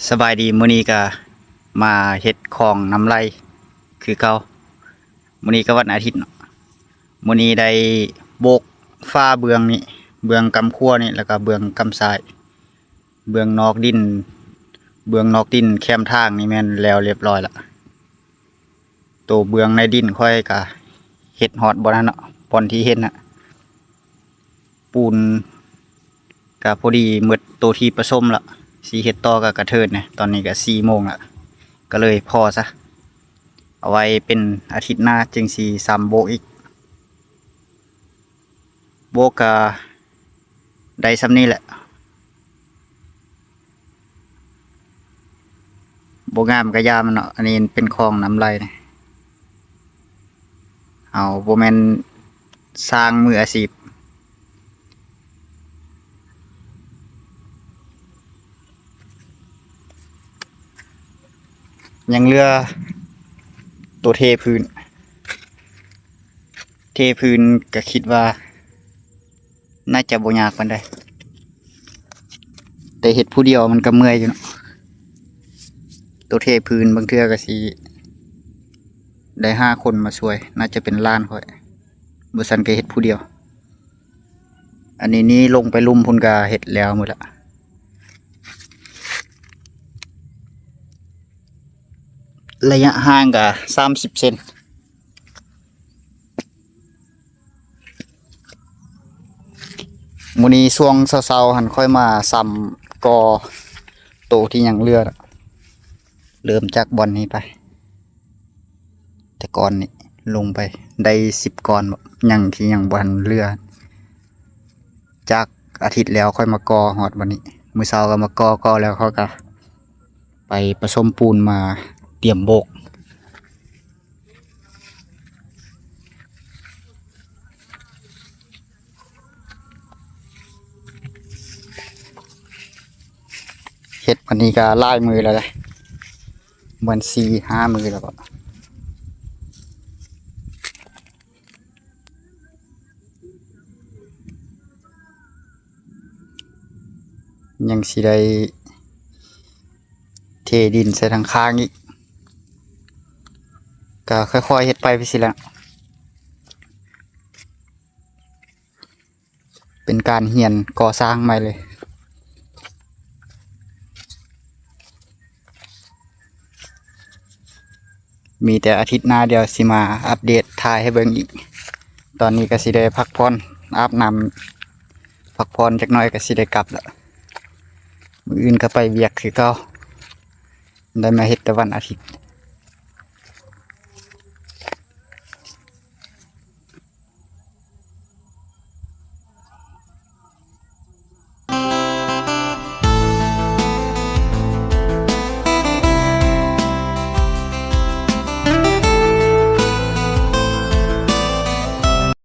ສະບາຍດີ ມື້ນີ້ກະມາເຮັດຄອງນ້ຳໄຫຼຄືເກົ່າ. ມື້ນີ້ກະວັນອາທິດເນາະ, ມື້ນີ້ໄດ້ໂບກຝາເບື້ອງນີ້ ເບື້ອງກຳຂວານີ້ ແລ້ວກະເບື້ອງກຳຊ້າຍ, ເບື້ອງນອກດິນ ເບື້ອງນອກດິນແຄມທາງນີ້ແມ່ນແລ້ວລຽບຮ້ອຍລະ. ໂຕເບື້ອງໃນດິນຂ້ອຍກະເຮັດຮອດບ່ອນນັ້ນເນາະ, ບ່ອນທີ່ເຫັນນະ ປູນກະພໍດີໝົດໂຕທີ່ປະສົມລະ, ຊິເຮັດຕໍ່ກະກະເທີນແດ່. ຕອນນີ້ກະສີ່ໂມງລະ ກະເລີຍພໍຊະ, ເອົາໄວ້ເປັນອາທິດໜ້າຈຶ່ງຊິຊ້ຳໂບກອີກ. ໂບກກະໄດ້ສ່ຳນີ້ແຫຼະ, ບໍ່ງາມກະຢ່າມັນເນາະ. ອັນນີ້ເປັນຄອງນ້ຳໄຫຼນະ, ເຮົາບໍ່ແມ່ນຊ່າງມືອາຊີບ. ຍັງເຫຼືອໂຕເທພື້ນ, ເທພື້ນກະຄິດວ່າໜ້າຈະບໍ່ຍາກປານໃດ, ແຕ່ເຮັດຜູ້ດຽວມັນກະເມື່ອຍຢູ່ເນາະ. ໂຕເທພື້ນບາງເທື່ອກະຊິໄດ້ຫ້າຄົນມາຊ່ວຍ, ໜ້າຈະເປັນຫຼານຂ້ອຍ, ບໍ່ຊັ້ນກະເຮັດຜູ້ດຽວ. ອັນນີ້ນີ້ລົງໄປລຸ່ມພຸ້ນກະເຮັດແລ້ວໝົດລະ. ໄລຍະຫ່າງກະສາມສິບເຊັນ. ມື້ນີ້ຊ່ວງເຊົ້າໆຫັ້ນ ຂ້ອຍມາຊ້ຳກໍ່ໂຕທີ່ຍັງເຫຼືອ, ເລີ່ມຈາກບ່ອນນີ້ໄປ. ແຕ່ກ້ອນນີ້ລົງໄປໄດ້ສິບກ້ອນບໍ, ຍັງທີ່ຍັງບໍ່ທັນເຫຼືອ. ຈາກອາທິດແລ້ວຂ້ອຍມາກໍ່ຮອດບ່ອນນີ້, ມື້ເຊົ້າກະມາກໍ່, ກໍ່ແລ້ວຂ້ອຍກະໄປປະສົມປູນມາຕຽມໂບກ. ເຮັດອັນນີ້ກະຫຼາຍມື້ແລ້ວເດ້, ປະມານສີ່ຫ້າມື້ແລ້ວບໍ, ຍັງຊິໄດ້ເທດິນໃສ່ທາງຂ້າງອີກ, ກະຄ່ອຍໆເຮັດໄປຈັ່ງຊີ້ແຫຼະ. ເປັນການຮຽນກໍ່ສ້າງໃໝ່ເລີຍ. ມີແຕ່ອາທິດໜ້າດຽວຊິມາອັບເດດຖ່າຍໃຫ້ເບິ່ງອີກ. ຕອນນີ້ກະຊິໄດ້ພັກຜ່ອນ ອາບນ້ຳ ພັກຜ່ອນຈັກໜ້ອຍກະຊິໄດ້ກັບລະ. ມື້ອື່ນກະໄປວຽກຄືເກົ່າ, ໄດ້ມາເຮັດແຕ່ວັນອາທິດ.